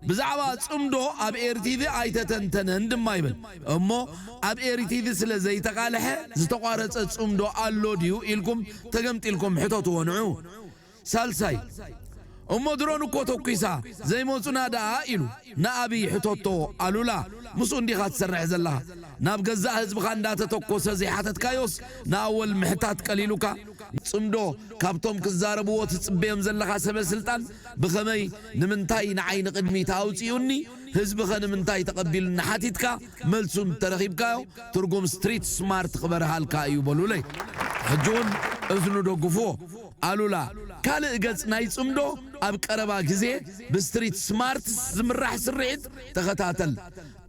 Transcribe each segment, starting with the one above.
ብዛዕባ ጽምዶ ኣብ ኤርቲቪ ኣይተተንተነን ድማ ይብል። እሞ ኣብ ኤርቲቪ ስለ ዘይተቓልሐ ዝተቋረጸ ጽምዶ ኣሎ ድዩ ኢልኩም ተገምጢልኩም ሕተትዎ ንዑ። ሳልሳይ፣ እሞ ድሮን እኮ ተኲሳ ዘይመጹና ደኣ ኢሉ ንኣብይ ሕተቶ። ኣሉላ፣ ምስኡ እንዲኻ ትሰርሕ ዘለኻ። ናብ ገዛእ ህዝብኻ እንዳተተኮሰ ዘይሓተትካዮስ ንኣወል ምሕታት ቀሊሉካ። ጽምዶ ካብቶም ክዛረብዎ ትጽበዮም ዘለኻ ሰበ ስልጣን ብኸመይ ንምንታይ ንዓይ ንቕድሚት ኣውጺኡኒ ህዝብኸ ንምንታይ ተቐቢሉኒ ሓቲትካ መልሱ እንተረኺብካዮ ትርጉም ስትሪት ስማርት ክበርሃልካ እዩ በሉለይ። ሕጂ እውን እዝኑ ደግፍዎ። ኣሉላ፣ ካልእ ገጽ ናይ ጽምዶ ኣብ ቀረባ ግዜ ብስትሪት ስማርት ዝምራሕ ስርሒት ተኸታተል።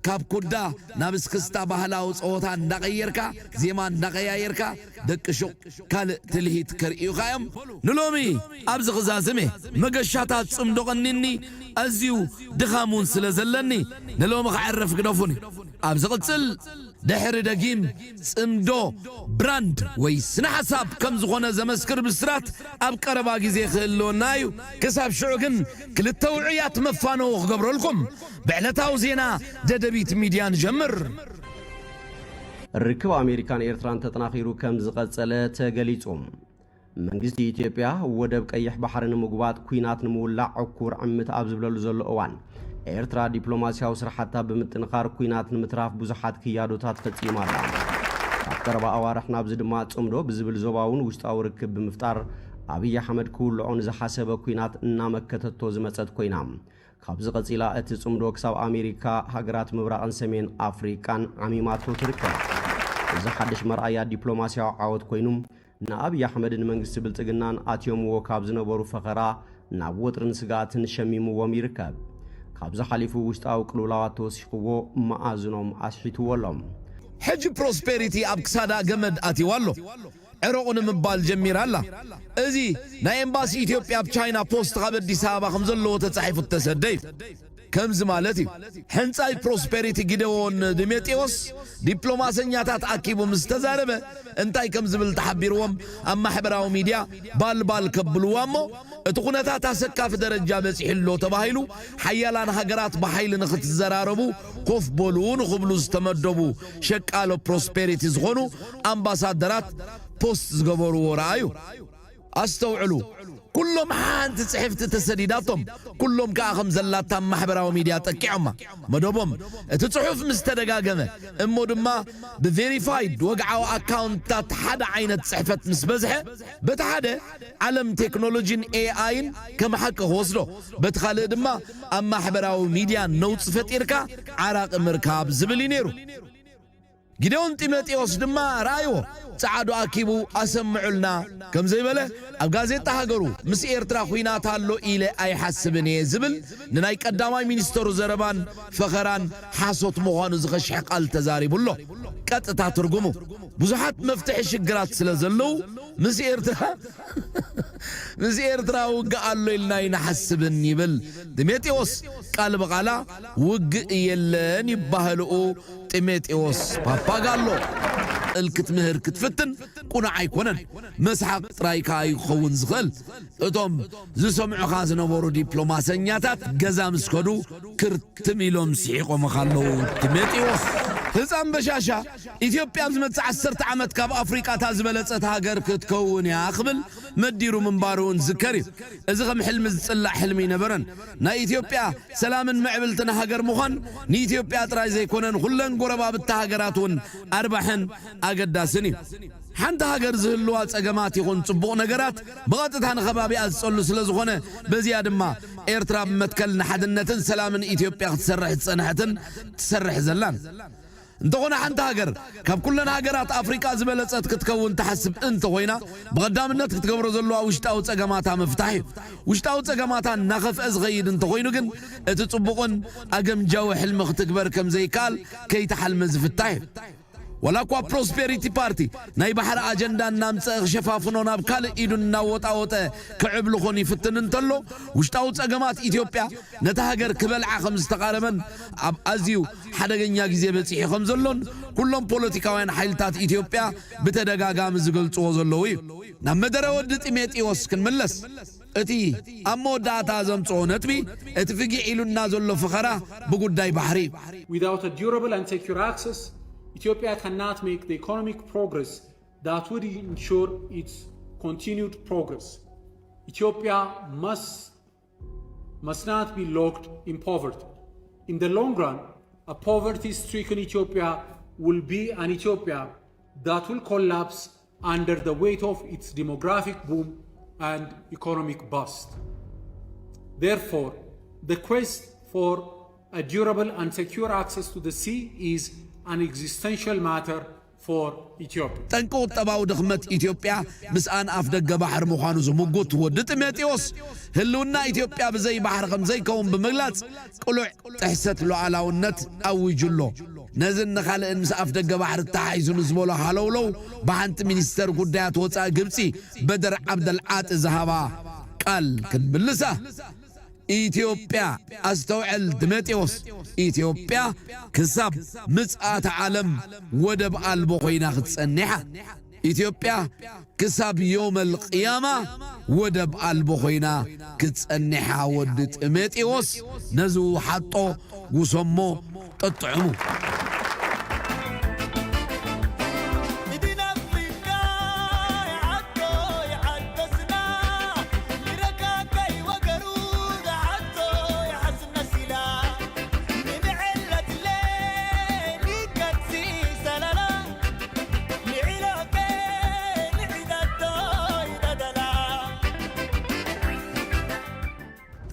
ካብ ኩዳ ናብ እስክስታ ባህላዊ ጸወታ እንዳቐየርካ ዜማ እንዳቐያየርካ ደቂ ሹቕ ካልእ ትልሂት ከርእዩኻ እዮም። ንሎሚ ኣብዚ ክዛዝም እየ። መገሻታት ጽምዶ ቀኒኒ ኣዝዩ ድኻም እውን ስለ ዘለኒ ንሎሚ ክዕርፍ ግደፉኒ። ኣብ ዝቕጽል ድሕሪ ደጊም ጽምዶ ብራንድ ወይ ስነ ሓሳብ ከም ዝኾነ ዘመስክር ብስራት ኣብ ቀረባ ግዜ ክህልወና እዩ። ክሳብ ሽዑ ግን ክልተ ውዑያት መፋነው ክገብረልኩም ብዕለታዊ ዜና ደደቢት ሚድያ ንጀምር። ርክብ ኣሜሪካን ኤርትራን ተጠናኺሩ ከም ዝቐጸለ ተገሊጹ። መንግስቲ ኢትዮጵያ ወደብ ቀይሕ ባሕሪ ንምጉባጥ ኲናት ንምውላዕ ዕኩር ዕምት ኣብ ዝብለሉ ዘሎ እዋን፣ ኤርትራ ዲፕሎማስያዊ ስራሓታ ብምጥንኻር ኲናት ንምትራፍ ብዙሓት ክያዶታት ፈጺማ ኣላ። ካብ ቀረባ ኣዋርሕ ናብዚ ድማ ጽምዶ ብዝብል ዞባውን ውሽጣዊ ርክብ ብምፍጣር ኣብይ ኣሕመድ ክውልዖ ንዝሓሰበ ኲናት እናመከተቶ ዝመጸት ኮይና፣ ካብዚ ቀጺላ እቲ ጽምዶ ክሳብ ኣሜሪካ፣ ሃገራት ምብራቕን ሰሜን ኣፍሪቃን ዓሚማቶ ትርከብ። እዚ ሓድሽ መርኣያ ዲፕሎማስያዊ ዓወት ኮይኑ፣ ንኣብይ ኣሕመድን መንግስቲ ብልጽግናን ኣትዮምዎ ካብ ዝነበሩ ፈኸራ ናብ ወጥርን ስግኣትን ሸሚምዎም ይርከብ። ካብዚ ሓሊፉ ውሽጣዊ ቅልውላዋት ተወሲኽዎ መኣዝኖም ኣስሒትዎ ኣሎ። ሕጂ ፕሮስፔሪቲ ኣብ ክሳዳ ገመድ ኣትይዋ ኣሎ። ዕረቑኒ ምባል ጀሚራ ኣላ። እዚ ናይ ኤምባሲ ኢትዮጵያ ኣብ ቻይና ፖስት ካብ ኣዲስ ኣበባ ከም ዘለዎ ተጻሒፉ እተሰደ እዩ። ከምዚ ማለት እዩ። ሕንጻይ ፕሮስፔሪቲ ጊደዎን ዲሜጥዎስ ዲፕሎማሰኛታት ኣኪቡ ምስ ተዛረበ እንታይ ከም ዝብል ተሓቢርዎም ኣብ ማሕበራዊ ሚድያ ባልባል ከብልዋ እሞ እቲ ኩነታት ኣሰካፊ ደረጃ በጺሑ ኣሎ ተባሂሉ ሓያላን ሃገራት ብሓይሊ ንክትዘራረቡ ኮፍ በሉ ንክብሉ ዝተመደቡ ሸቃሎ ፕሮስፔሪቲ ዝኾኑ ኣምባሳደራት ፖስት ዝገበርዎ ረኣዩ። ኣስተውዕሉ፣ ኩሎም ሓንቲ ጽሕፍቲ ተሰዲዳቶም፣ ኩሎም ከኣ ከም ዘላታ ኣብ ማሕበራዊ ሚድያ ጠቂዖማ። መደቦም እቲ ጽሑፍ ምስ ተደጋገመ እሞ ድማ ብቬሪፋይድ ወግዓዊ ኣካውንትታት ሓደ ዓይነት ጽሕፈት ምስ በዝሐ፣ በቲ ሓደ ዓለም ቴክኖሎጂን ኤኣይን ከም ሓቂ ክወስዶ፣ በቲ ካልእ ድማ ኣብ ማሕበራዊ ሚድያ ነውጺ ፈጢርካ ዓራቒ ምርካብ ዝብል እዩ ነይሩ። ጊደዎን ጢሞቴዎስ ድማ ረኣይዎ፣ ጸዓዱ ኣኪቡ ኣሰምዑልና ከም ዘይበለ ኣብ ጋዜጣ ሃገሩ ምስ ኤርትራ ኲናት ኣሎ ኢለ ኣይሓስብን እየ ዝብል ንናይ ቀዳማይ ሚኒስተሩ ዘረባን ፈኸራን ሓሶት ምዃኑ ዝኸሽሕ ቃል ተዛሪቡ ኣሎ። ቀጥታ ትርጉሙ ብዙሓት መፍትሒ ሽግራት ስለ ዘለዉ ምስ ኤርትራ ምስ ኤርትራ ውግእ ኣሎ ኢልና ኣይንሓስብን ይብል ጢሞቴዎስ ቃል ብቓላ። ውግእ የለን ይባህልኡ ጢሞቴዎስ ፓፓጋሎ። እል ክትምህር ክትፍትን ቁኑዕ ኣይኮነን። መስሓቕ ጥራይ ከኣ እዩ ክኸውን ዝኽእል። እቶም ዝሰምዑኻ ዝነበሩ ዲፕሎማሰኛታት ገዛ ምስ ከዱ ክርትም ኢሎም ስሒቖምኻ ኣለዉ። ጢሞቴዎስ ህፃን በሻሻ ኢትዮጵያ ኣብ ዝመጽእ ዓሰርተ ዓመት ካብ ኣፍሪቃ እታ ዝበለጸት ሃገር ክትከውን እያ ክብል መዲሩ ምንባሩ እውን ዝዝከር እዩ። እዚ ከም ሕልሚ ዝጽላእ ሕልሚ ኣይነበረን። ናይ ኢትዮጵያ ሰላምን ምዕብልትን ሃገር ምዃን ንኢትዮጵያ ጥራይ ዘይኮነ ንኹለን ጎረባብቲ ሃገራት እውን ኣርባሕን ኣገዳስን እዩ። ሓንቲ ሃገር ዝህልዋ ጸገማት ይኹን ጽቡቕ ነገራት ብቐጥታ ንኸባቢኣ ዝጸሉ ስለ ዝኾነ በዚኣ ድማ ኤርትራ ብመትከል ንሓድነትን ሰላምን ኢትዮጵያ ክትሰርሕ ዝጸንሐትን ትሰርሕ ዘላን። እንተኾነ ሓንቲ ሃገር ካብ ኩለን ሃገራት ኣፍሪቃ ዝበለጸት ክትከውን ትሓስብ እንተኾይና ብቐዳምነት ክትገብሮ ዘለዋ ውሽጣዊ ጸገማታ ምፍታሕ እዩ። ውሽጣዊ ጸገማታ እናኸፍአ ዝኸይድ እንተኾይኑ ግን እቲ ጽቡቕን ኣገምጃዊ ሕልሚ ክትግበር ከም ዘይከኣል ከይተሓልመ ዝፍታሕ እዩ። ዋላ እኳ ፕሮስፔሪቲ ፓርቲ ናይ ባሕሪ ኣጀንዳ እናምፀአ ክሸፋፍኖ ናብ ካልእ ኢዱ እናወጣወጠ ክዕብልኾን ይፍትን እንተሎ ውሽጣዊ ጸገማት ኢትዮጵያ ነታ ሃገር ክበልዓ ከም ዝተቓረበን ኣብ ኣዝዩ ሓደገኛ ግዜ በጺሑ ከም ዘሎን ኩሎም ፖለቲካውያን ሓይልታት ኢትዮጵያ ብተደጋጋሚ ዝገልጽዎ ዘለዉ እዩ። ናብ መደረ ወዲ ጢሜጢዎስ ክንምለስ። እቲ ኣብ መወዳእታ ዘምጽኦ ነጥቢ፣ እቲ ፍጊዕ ኢሉና ዘሎ ፈኸራ ብጉዳይ ባሕሪ እዩ። Without a durable and secure access, Ethiopia cannot make the economic progress that would ensure its continued progress. Ethiopia must, must not be locked in poverty. In the long run, a poverty stricken Ethiopia will be an Ethiopia that will collapse under the weight of its demographic boom and economic bust. Therefore, the quest for a durable and secure access to the sea is an existential matter for Ethiopia. ጠንቂ ቁጠባዊ ድኽመት ኢትዮጵያ ምስኣን ኣፍ ደገ ባሕሪ ምዃኑ ዝምጉት ወዲ ጢሞቴዎስ፣ ህልውና ኢትዮጵያ ብዘይ ባሕሪ ከም ዘይከውን ብምግላጽ፣ ቅሉዕ ጥሕሰት ሉዓላውነት ኣዊጁ ኣሎ። ነዝን ንኻልእን ምስ ኣፍ ደገ ባሕሪ ተተሓሒዙ ንዝበሎ ሃለውለው፣ ብሓንቲ ሚኒስተር ጉዳያት ወጻኢ ግብጺ በደር ዓብደልዓጢ ዝሃባ ቃል ክንምልሳ። ኢትዮጵያ፣ ኣስተውዕል ጢሞቴዎስ፣ ኢትዮጵያ ክሳብ ምጽኣተ ዓለም ወደብ ኣልቦ ኮይና ክትጸኒሓ። ኢትዮጵያ ክሳብ ዮመል ቅያማ ወደብ ኣልቦ ኮይና ክትጸኒሓ። ወዲ ጢሞቴዎስ፣ ነዚ ውሓጦ ጉሰሞ፣ ጠጥዕሙ።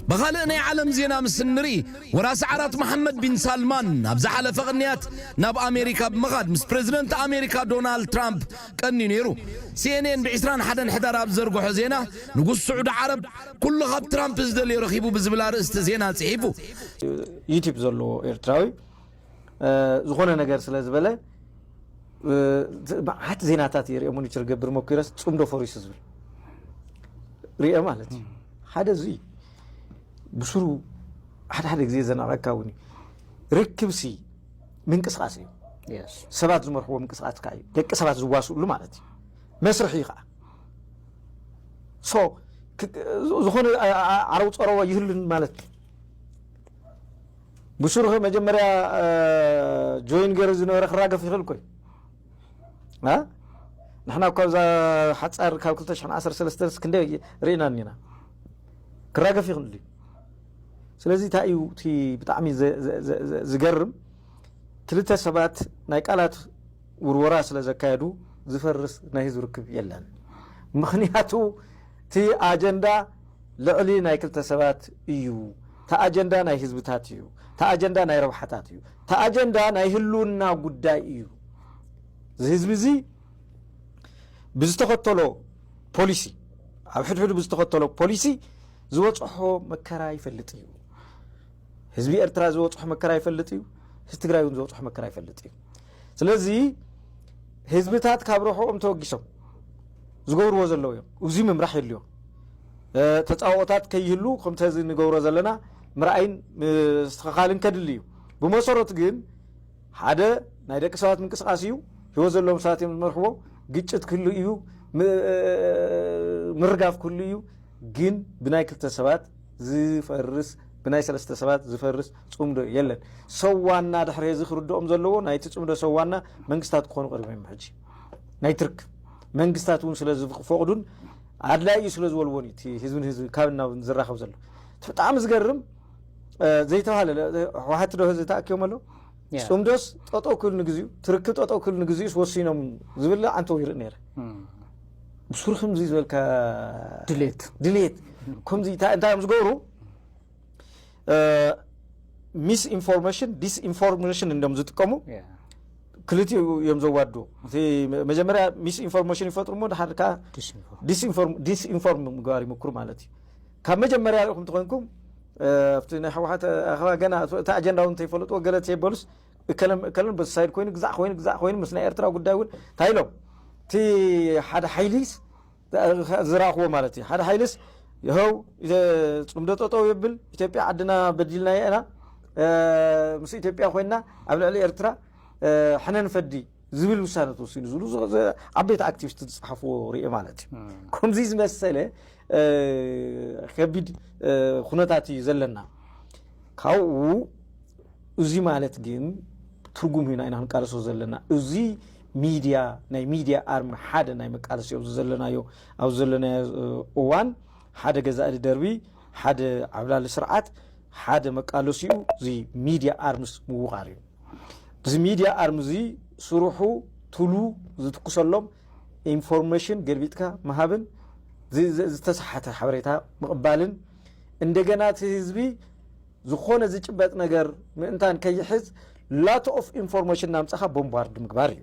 ብኻልእ ናይ ዓለም ዜና ምስ እንርኢ፣ ወራሲ ዓራት መሓመድ ቢን ሳልማን ኣብ ዝሓለፈ ቅንያት ናብ ኣሜሪካ ብምኻድ ምስ ፕሬዚደንት ኣሜሪካ ዶናልድ ትራምፕ ቀንዩ ነይሩ። ሲኤንኤን ብ ዕስራን ሓደን ሕዳር ኣብ ዘርግሖ ዜና፣ ንጉስ ስዑዲ ዓረብ ኩሉ ካብ ትራምፕ ዝደልዮ ረኺቡ ብዝብል ኣርእስቲ ዜና ጽሒፉ። ዩቲብ ዘለዎ ኤርትራዊ ዝኾነ ነገር ስለ ዝበለ፣ መዓት ዜናታት እየ ሪኦ፣ ሞኒተር ገብር፣ መኩረስ ጽምዶ ፈሪሱ ዝብል ሪኦ ማለት እዩ። ሓደ እዚ ብስሩ ሓደ ሓደ ግዜ ዘናቐካ እውን እዩ። ርክብሲ ምንቅስቃስ እዩ። ሰባት ዝመርሕዎ ምንቅስቃስ ከዓ እዩ። ደቂ ሰባት ዝዋስእሉ ማለት እዩ። መስርሒ እዩ ከዓ። ሶ ዝኾነ ዓረው ፀረዎ ይህሉን ማለት እዩ። ብሱሩ መጀመርያ ጆይን ገይሩ ዝነበረ ክራገፍ ይኽእል እኮ እዩ። ንሕና እኳ ኣብዛ ሓፃር ካብ ክልተ ሽሕን ዓሰርተ ሰለስተን ክንደይ ርኢና እኒና። ክራገፍ ይኽእል እዩ። ስለዚ እንታይ እዩ እቲ ብጣዕሚ ዝገርም፣ ክልተ ሰባት ናይ ቃላት ውርወራ ስለ ዘካየዱ ዝፈርስ ናይ ህዝቢ ርክብ የለን። ምኽንያቱ እቲ ኣጀንዳ ልዕሊ ናይ ክልተ ሰባት እዩ። እቲ ኣጀንዳ ናይ ህዝብታት እዩ። እቲ ኣጀንዳ ናይ ረብሓታት እዩ። እቲ ኣጀንዳ ናይ ህልውና ጉዳይ እዩ። እዚ ህዝቢ እዚ ብዝተኸተሎ ፖሊሲ፣ ኣብ ሕድሕዱ ብዝተኸተሎ ፖሊሲ ዝበፅሖ መከራ ይፈልጥ እዩ። ህዝቢ ኤርትራ ዝበፅሖ መከራ ይፈልጥ እዩ። ህዝቢ ትግራይ እውን ዝበፅሖ መከራ ይፈልጥ እዩ። ስለዚ ህዝብታት ካብ ረብሕኦም ተወጊሶም ዝገብርዎ ዘለዉ እዮም። እዚ ምምራሕ የድልዮ። ተፃብኦታት ከይህሉ ከምቲ እዚ ንገብሮ ዘለና ምርኣይን ምስትኽኻልን ከድሊ እዩ። ብመሰረቱ ግን ሓደ ናይ ደቂ ሰባት ምንቅስቃስ እዩ። ህይወት ዘለዎም ሰባት እዮም ዝመርሕዎ። ግጭት ክህሉ እዩ። ምርጋፍ ክህሉ እዩ። ግን ብናይ ክልተ ሰባት ዝፈርስ፣ ብናይ ሰለስተ ሰባት ዝፈርስ ፅምዶ የለን። ሰዋና ድሕሪ እዚ ክርድኦም ዘለዎ ናይቲ ፅምዶ ሰዋና መንግስታት ክኾኑ ቀሪቦም እዮም። ሕጂ ናይ ትርክ መንግስታት እውን ስለ ዝፈቕዱን ኣድላይ እዩ ስለ ዝበልዎን እዩ እቲ ህዝብን ህዝቢ ካብ ናብ ዝራኸብ ዘሎ። እቲ ብጣዕሚ ዝገርም ዘይተባሃለ ህወሓት ዶ ህዝቢ ተኣኪቦም ኣሎ። ፅምዶስ ጠጠው ክብል ንግዚኡ፣ ትርክብ ጠጠው ክብል ንግዚኡስ ወሲኖም ዝብል ኣንተው ይርኢ ነይረ። ብሱሩ ከምዚ ዝበልካ ድሌት ድሌት ከምዚ እንታይ እዮም ዝገብሩ? ሚስ ኢንፎርሜሽን ዲስ ኢንፎርሜሽን እንዲም ዝጥቀሙ። ክልቲኡ እዮም ዘዋድዎ። እቲ መጀመርያ ሚስ ኢንፎርሜሽን ይፈጥሩ እሞ ድሓር ከዓ ዲስኢንፎርም ምግባር ይምክሩ ማለት እዩ። ካብ መጀመርያ ርኢኹም ተኮይንኩም ኣብቲ ናይ ህወሓት ኣኸባ ገና እቲ ኣጀንዳ እውን እንተይፈለጥዎ ገለ ተይበሉስ እከለን እከለን በዚ ሳይድ ኮይኑ ግዛዕ ኮይኑ ግዛዕ ኮይኑ ምስ ናይ ኤርትራ ጉዳይ እውን እንታይ ኢሎም እቲ ሓደ ሓይሊስ ዝረኣኽዎ ማለት እዩ። ሓደ ሓይልስ ይኸው ፅምዶ ጠጠው የብል፣ ኢትዮጵያ ዓድና በዲልና ኢና፣ ምስ ኢትዮጵያ ኮይና ኣብ ልዕሊ ኤርትራ ሕነ ንፈዲ ዝብል ውሳነ ተወሲኑ ዝብሉ ዓበይቲ ኣክቲቪስት ዝፀሓፍዎ ርእ ማለት እዩ። ከምዚ ዝመሰለ ከቢድ ኩነታት እዩ ዘለና። ካብኡ እዚ ማለት ግን ትርጉም ሂና ኢና ክንቃለሶ ዘለና። እዚ ሚድያ ናይ ሚድያ ኣርሚ ሓደ ናይ መቃለሲ ኣብዚ ዘለናዮ ኣብዚ ዘለናዮ እዋን ሓደ ገዛኢ ደርቢ ሓደ ዓብላሊ ስርዓት ሓደ መቃለሲኡ እዚ ሚድያ ኣርምስ ምውቃር እዩ። እዚ ሚድያ ኣርምዚ ስርሑ ትሉ ዝትኩሰሎም ኢንፎርሜሽን ገልቢጥካ ምሃብን ዝተሰሓተ ሓበሬታ ምቕባልን እንደገና እቲ ህዝቢ ዝኾነ ዝጭበጥ ነገር ምእንታን ከይሕዝ ላት ኦፍ ኢንፎርሜሽን ናምፀኻ ቦምባርድ ምግባር እዩ።